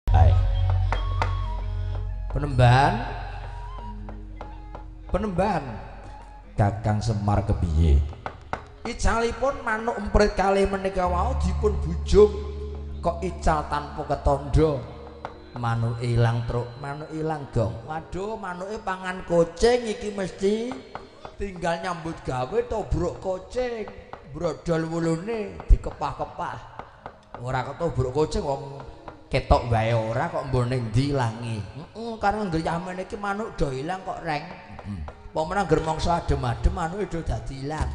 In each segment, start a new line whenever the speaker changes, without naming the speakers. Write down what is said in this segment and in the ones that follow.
Hai. Penembahan. Penembahan Kakang Semar kepiye? Icalipun manuk emprit kalih menika wau dipun bujung kok ical tanpa ketandha. Manuk ilang truk, manuk ilang gong. Waduh, manuke pangan kucing iki mesti tinggal nyambut gawe tobruk kucing, brodol wulune dikepah-kepah. Ora ketobruk kucing wong ketok wae ora kok mbok ning ndi ilangi. Heeh, karena ngger yamene iki manuk do ilang kok reng. Apa meneh ngger mangsa adem-adem manuke do dadi ilang.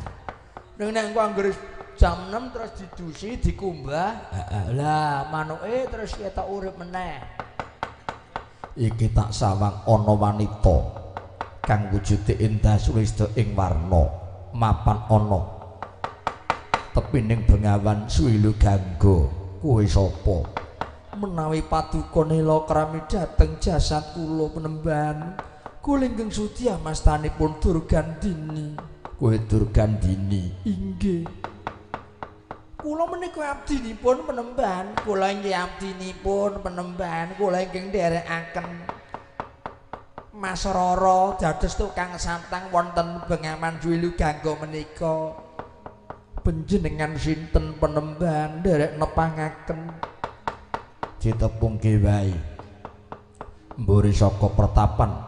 Ning nek engko angger jam 6 terus didusi dikumbah, heeh. Lah manuke terus ketok urip meneh. Iki tak sawang ana wanita kang wujude endah sulista ing warna mapan ana tepining Bengawan Suwilu Gangga. Kowe sapa? Menawi paduka nila krami dhateng jasad kula penembahan, kula ingkang sudi amastanipun Durgandini. Kowe Durgandini? Inggih. Kula menika abdinipun penembahan, kula inggih abdinipun penembahan, kula ingkang nderekaken Mas Rara dados tukang satang wonten Bengawan Suwilu Gangga menika. Panjenengan sinten penembahan nderek nepangaken? Ditepungke wae. Mburi saka pertapan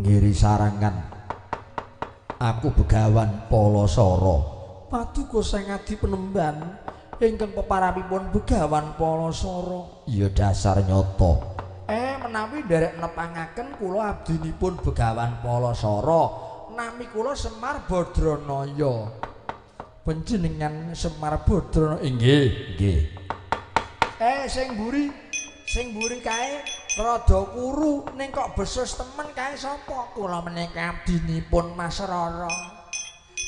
ngiri sarangan. Aku Begawan Palasara. Paduka Sang Adi penembahan ingkang peparapipun Begawan Palasara. Ya dasar nyata. Menawi nderek nepangaken kula abdinipun Begawan Palasara. Nami kula Semar Badranaya. Panjenengan Semar Badrana? Inggih, nggih. Sing mburi kae rada kuru ning kok besus temen kae sapa? Kula menika abdinipun Mas Rara.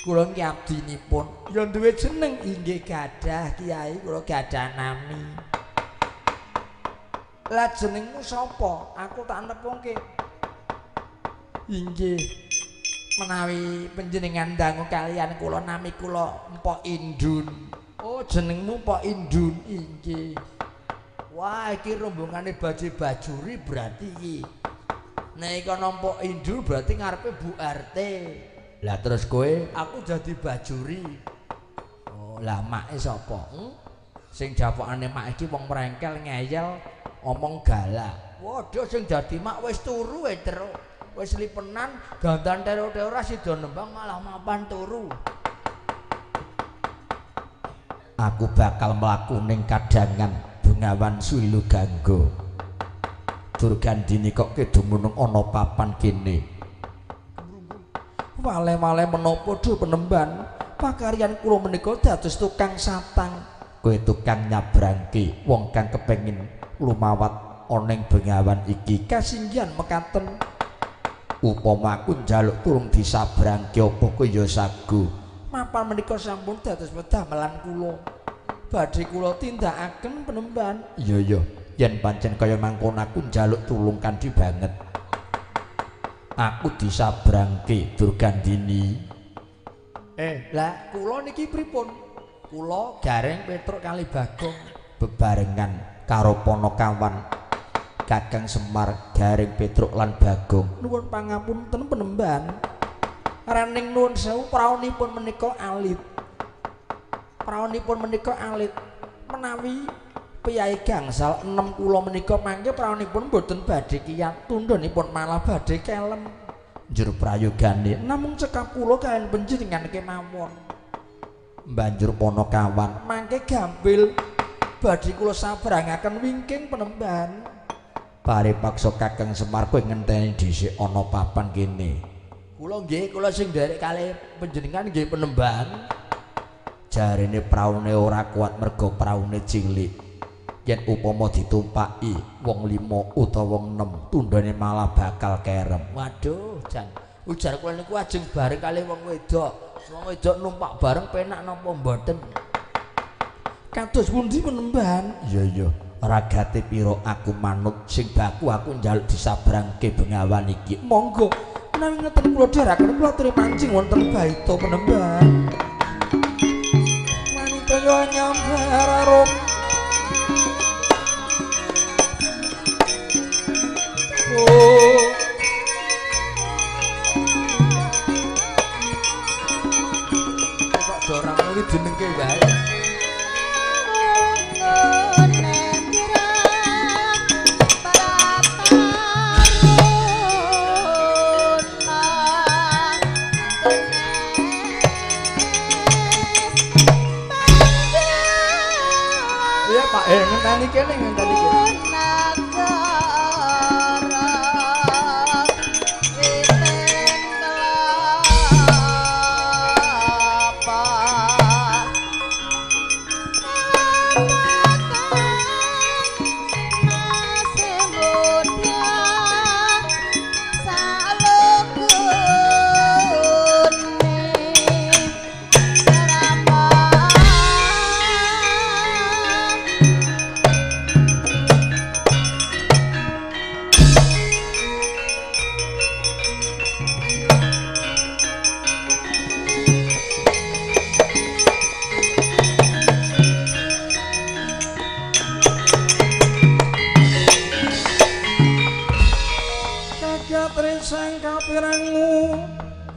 Kula nggih abdinipun. Ya duwe jeneng? Inggih gadah Kiai, kula gadah nami. Lah jenengmu sapa? Aku tak nepungke. Inggih. Menawi panjenengan dangu kalian kula, nami kula Mpok Indun. Oh, jenengmu Mpok Indun? Inggih. Wah, iki rombongane Baji Bajuri berarti iki. Nek iki ana Mpok Indun berarti ngarepe Bu RT. Lah terus kowe? Aku dadi Bajuri. Oh, lah make sapa? Sing japokane mak iki wong mrengkel ngeyel omong galak. Waduh, sing dadi mak wis turu e teruk. Wis lipenan dandan tero-tero ora sida nembang malah mapan turu. Aku bakal mlaku ning kadangan Bengawan Suwilu Gangga. Durgandini kok kedumunung ana papan kene. Wale-wale menapa do penemban, pakaryan kula menika dados tukang satang. Kowe tukang nyabrangke wong kang kepengin lumawat ana ing Bengawan iki. Kasinggihan mekaten. Upama aku njaluk tulung disabrangke apa kowe ya sagu? Mapan menika sampun dados wedamelan kula. Badhe kula tindakaken penemban. Iya iya, yen pancen kaya mangkono aku njaluk tulung kanthi banget. Aku disabrangke Durgandini. Lah kula niki pripun? Kula Gareng Petruk kali Bagong bebarengan karo Panakawan Kakang Semar, Gareng Petruk lan Bagong. Nuwun pangapunten penemban. Raning nuwun sewu praonipun menika alit. Praonipun menika alit. Menawi piyai gangsal 6 kula menika mangke praonipun boten badhe kiyat, tundhonipun malah badhe kelem. Njur prayogane namung cekap kula kaliyan panjenengan kemawon. Banjur Panakawan mangke gampil badhe kula sabrangaken wingking penemban. Paripaksa Kakang Semar kowe ngenteni dhisik ana papan kene. Kula nggih, kula sing nderek kalih panjenengan nggih penemban. Jarene praune ora kuat merga praune cilik. Yen upama ditumpaki wong 5 utawa wong 6, tundhone malah bakal kerem. Waduh, jan. Ujar kula niku ajeng bareng kalih wong wedok. Wong wedok numpak bareng penak napa mboten? Kados pundi penemban? Iya iya. Ragate pira aku manut, sing baku aku njaluk disabrangke Bengawan iki. Monggo. Menawi ngeten kula dherekaken kula aturi pancing wonten baita penemban. Manita yo nyambar arum. Kok dorang muni jenengke wae. Iya Pak, ngenteni kene, ngenteni kene.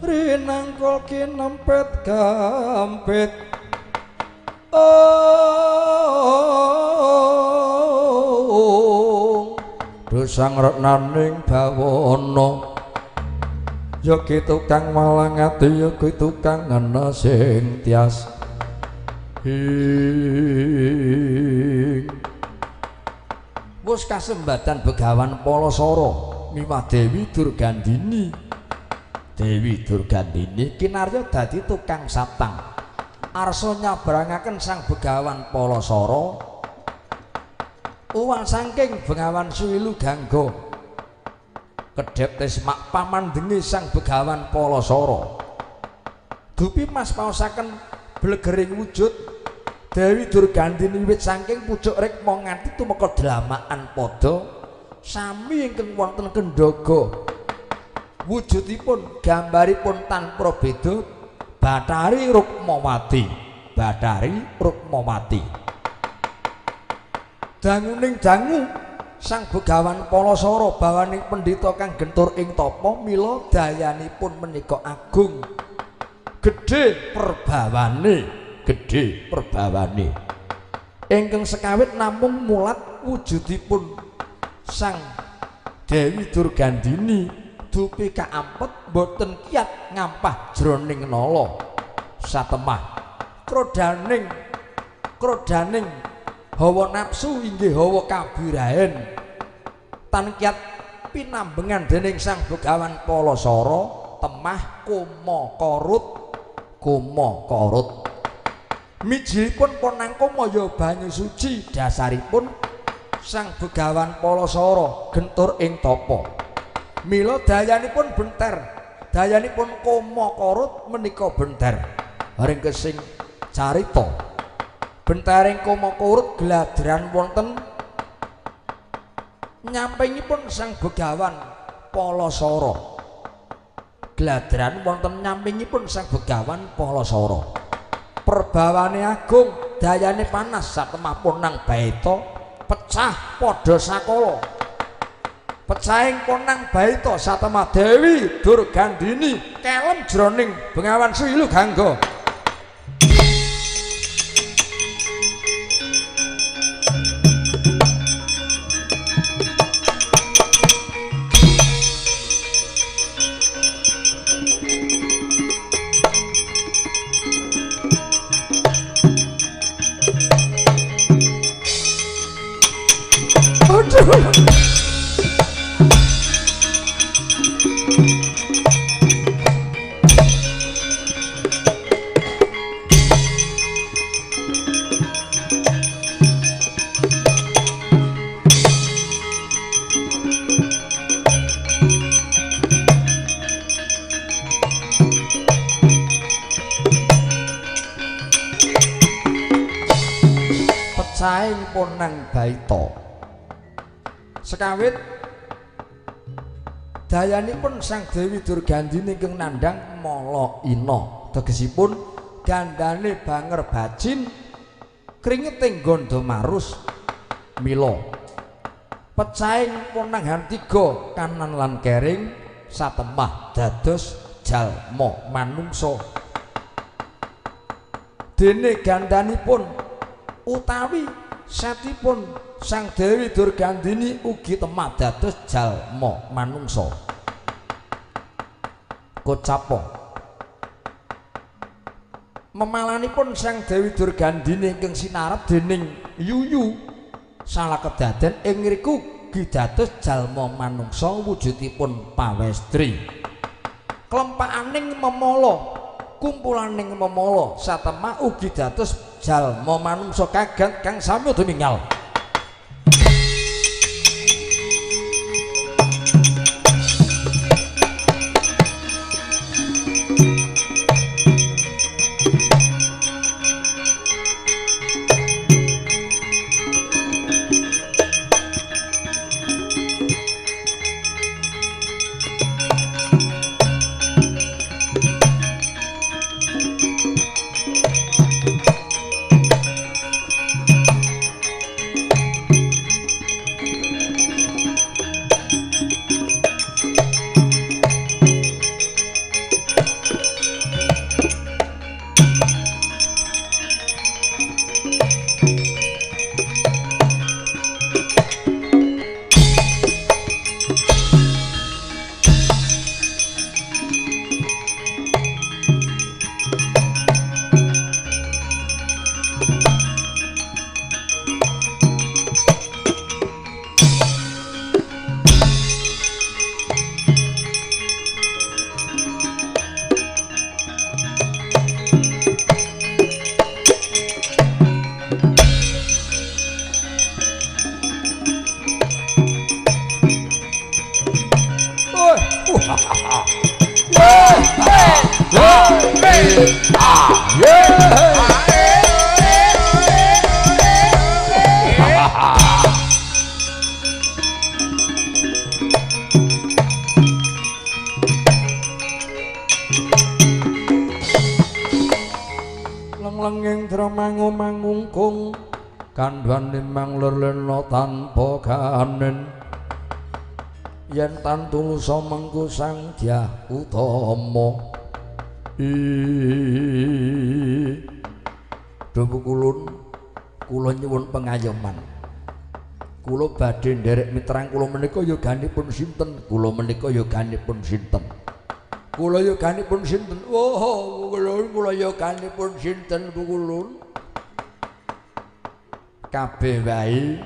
Rinangkol kinempet gampit oh dosang retnaning bawana ya ki tukang malang ati ya ki tukang ngena sing tias ing wis kasembatan Begawan Palasara miwah Dewi Durgandini. Dewi Durgandini kinarya dadi tukang satang arsa nyabrangaken sang Begawan Palasara uwal saking Bengawan Suwilu Gangga kedhep tesmak pamandenge sang Begawan Palasara dupi mas paosaken blegering wujud Dewi Durgandini wiwit saking pucuk rikma nganti tumeka dlamakan padha sami ingkang wonten kendhaga wujudipun gambaripun tanpa beda Bathari Rukmawati. Bathari Rukmawati danguning dangu sang Begawan Palasara bawaning pendhita kang gentur ing tapa mila dayanipun menika agung gedhe perbawane, gedhe perbawane ingkang sekawit namung mulat wujudipun sang Dewi Durgandini dupi kaampet boten kiat ngampah jroning nala satemah krodaning krodaning hawa nafsu inggih hawa kabirahen tan kiat pinambengan dening sang Begawan Palasara temah koma korut koma korut mijilipun ponangkoma ya banyu suci dasaripun sang Begawan Palasara gentur ing tapa mila dayanipun benter, dayanipun koma korut menika benter. Ringkesing carita bentering koma korut gladran wonten nyampingipun sang Begawan Palasara. Gladran wonten nyampingipun sang Begawan Palasara. Perbawane agung, dayane panas satemah ponang baita pecah padha sakala. Pecahing ponang baita satemah Dewi Durgandini kelem jroning Bengawan Suwilu Gangga. Aduh. Pecahing ponang baita sekawit dayanipun sang Dewi Durgandini ingkang nandhang mala ina tegesipun gandane banger bajin kringeting gandha marus mila Pecahing ponanghan tiga kanan lan kering satemah dados jalma manungsa. Dene gandanipun utawi setipun Sang Dewi Durgandini ugi temah dados jalma manungsa. Kocapo memalanipun Sang Dewi Durgandini ingkang sinarep dening Yuyu salah kedaden ing ngriku ugi dados jalma manungsa wujudipun pawestri. Klempakaning memala, kumpulaning memala satemah ugi dados jalma manungsa kagan kang sami dumingal. Leng-lenging dramangu mangungkung kandhane manglur lena tanpa kanen yen tan tulusa mengku Sang Dyah Utama. Duh kulun kula nyuwun pengayoman. Kula badhe nderek mitrang kula menika yoganipun sinten? Kula menika yoganipun sinten? Kula yoganipun sinten? Oh, kulun kula yoganipun sinten kulun? Kabeh wae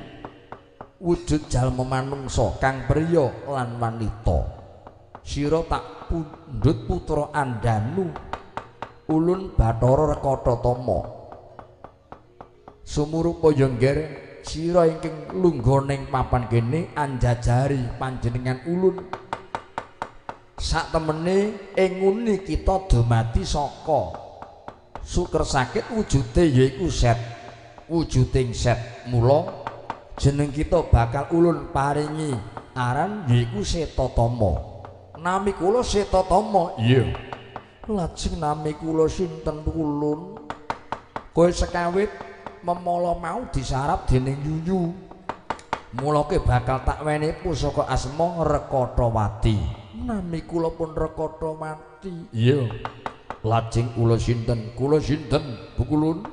wujud jalma manungsa kang priya lan wanita. Sira tak pundhut putra Andanu ulun Bathara Rekathatama. Sumurupa ya ngger sira ingkang lungguh ning papan kene anjajari panjenengan ulun. Sak temene ing nguni kita dumadi saka suker sakit wujude yaiku set, wujuding set. Mula jeneng kita bakal ulun paringi aran yaiku Setatama. Nami kula Setatama. Iya. Lajeng nami kula sinten ulun? Kowe sekawit memala mau disarap dening Yuyu. Mula kowe bakal tak wenehi pusaka asma Rekatawati. Nami kula pun Rekatawati. Iya. Lajeng kula sinten? Kula sinten Bu Kulun?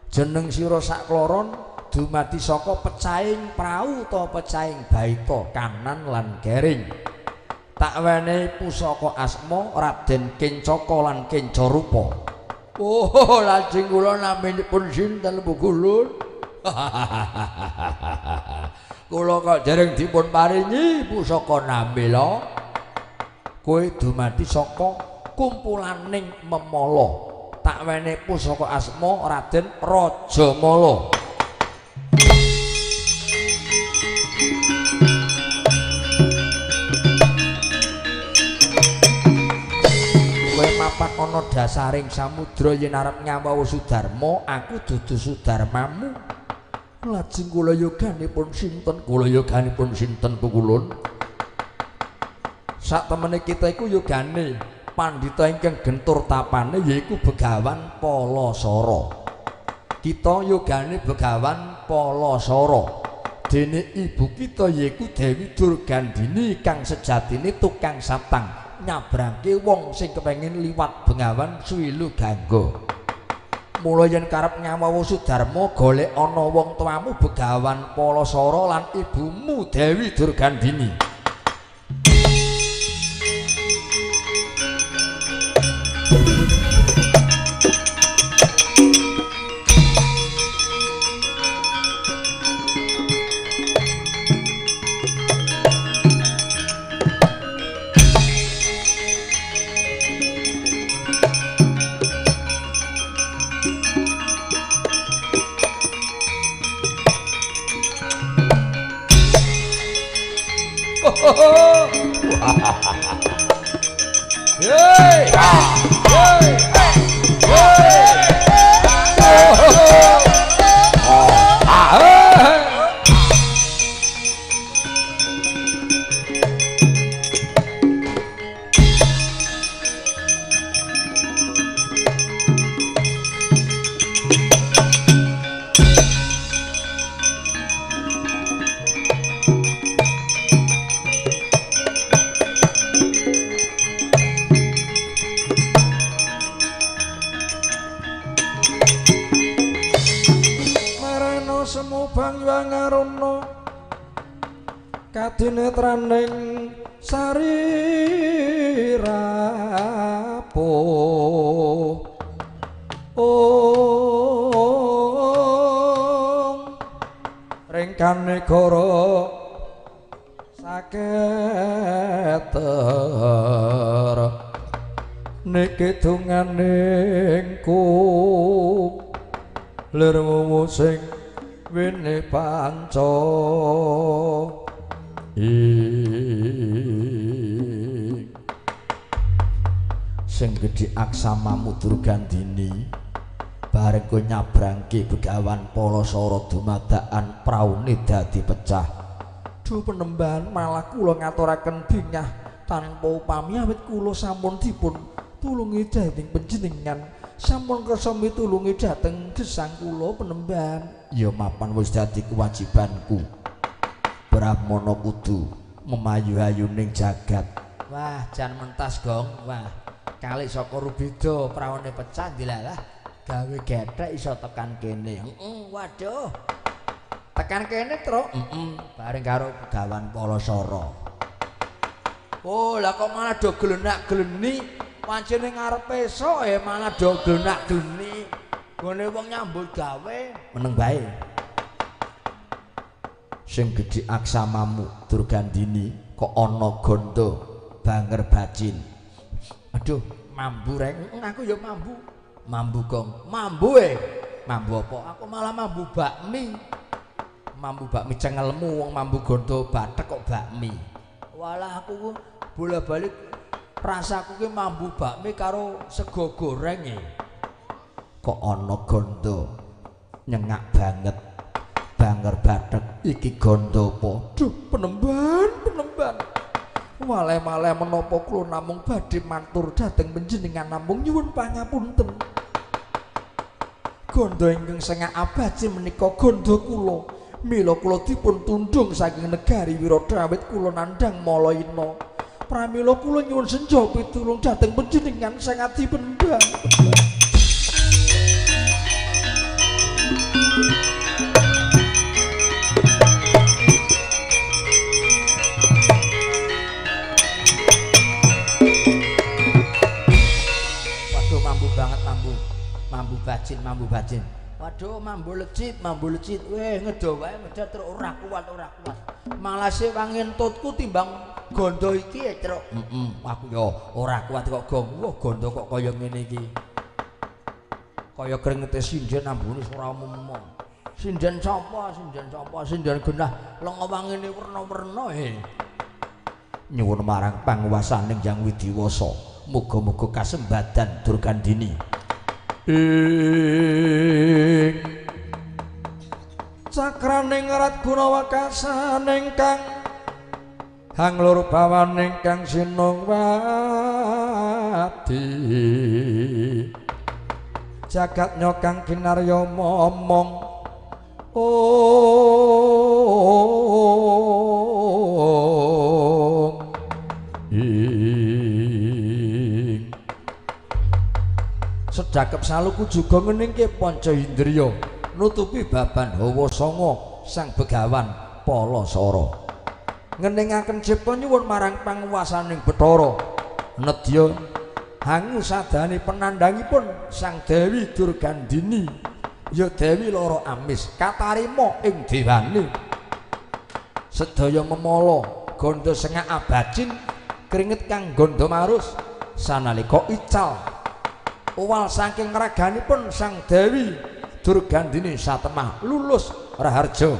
Jeneng sira sakloron dumadi saka pecahing prau utawa pecahing baita kanan lan kering. Tak wenehi pusaka asma Raden Kencaka lan Kencarupa. Oh, lajeng kula naminipun sinten Bu Kulun? Kula kok dereng dipun paringi pusaka nami lho. Kowe dumadi saka kumpulaning memala. Tak wenehi pusaka asma Raden Rajamala. Kowe mapan ana dasaring samudra yen arep nyawawa Sudarma, aku dudu Sudarmamu. Lajeng kula yoganipun sinten? Kula yoganipun sinten Pukulun? Sak temene kita iku yogane pandhita ingkang gentur tapane yaiku Begawan Palasara. Kita yogane Begawan Palasara. Dene ibu kita yaiku Dewi Durgandini kang sejatine tukang satang nyabrangke wong sing kepengin liwat Bengawan Suwilu Gangga. Mula yen karep nyawawa Sudarma golek ana wong tuamu Begawan Palasara lan ibumu Dewi Durgandini. Hey! Hey! Hey!
Kadinetraning sari rapuh ong ringkane goro saketer niki dunganing ku lir wuwu sing wene panca
sing gedhe aksamamu Durgandini bareng kowe nyabrangke Begawan Palasara dumadakan praune dadi pecah. Duh penembahan malah kula ngaturaken bingah tanpa upami awit kula sampun dipun tulungi dhateng panjenengan, sampun kersa mitulungi dhateng gesang kula penembahan. Ya mapan wis dadi kewajibanku. Brahmana kudu memayu-hayuning jagat. Wah, jan mentas gong. Wah, kali saka Rubeda praune pecah dilalah gawe gethek iso tekan kene. Heeh, waduh. Tekan kene, Truk. Heeh, bareng karo Begawan Palasara. Oh, lah kok malah do glenak-gleni, wancine ngarepe esuk malah do glenak-gleni. Gone wong nyambut gawe meneng bae. Sing gedhe aksamamu Durgandini kok ana gondo banger bacin. Aduh, mambu reng. Aku ya mambu. Mambu gong. Mambu e. Mambu apa? Aku malah mambu bakmi. Mambu bakmi cengelmu wong mambu gondo bathek kok bakmi. Walah aku bola-balik rasaku ki mambu bakmi karo sego goreng e. Kok ana gondo nyengak banget. Banger bathek iki gondo apa? Duh, penemban, penemban. Waleh-waleh menapa kula namung badhe matur dhateng panjenengan namung nyuwun pangapunten. Gondo ingkang sengak abaji menika gondo kula. Mila kula dipun tundhung saking negari Wirada awit kula nandhang Malaina. Pramila kula nyuwun senja pitulung dhateng panjenengan sang adi penemban. Mambu bacin, mambu bacin. Waduh, mambu lecit, mambu lecit. Weh, ngedo wae ngedo truk ora kuat, ora kuat. Malah se wangi entutku timbang gondo iki ya, Truk. Heeh, aku yo ora kuat kok gong. Wah, gondo kok kaya ngene iki. Kaya kringete sinden ambune ora umum. Sinden sapa? Sinden sapa? Sinden genah lenga wangine werna-werna he. Nyuwun marang panguwasaning Hyang Widiwasa, muga-muga kasembadan Durgandini.
Ing cakraning rat gunawakasaning kang hanglur bawaning kang sinungwadi jagat nyokang kinarya momong. Oh. Ing
Sedakep saluku juga ngeningke panca indriya nutupi baban hawa sanga sang begawan Palasara. Ngeningaken cipta nyuwun marang panguwasaning Bathara. Nedya hangu sadane penandhangipun Sang Dewi Durgandini ya Dewi Lara Amis katarima ing dewane. Sedaya memala gandha sengak abacin kringet kang gandha marus sanalika ical owal saking raganipun Sang Dewi Durgandini satemah lulus raharja.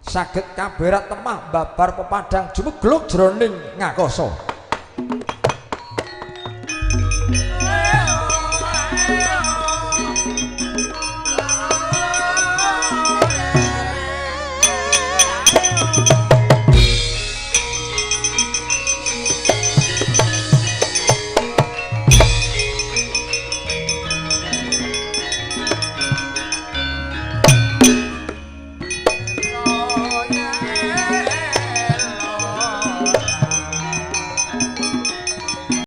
Saged kaberat temah babar pepadang jumegluk jroning ngakasa.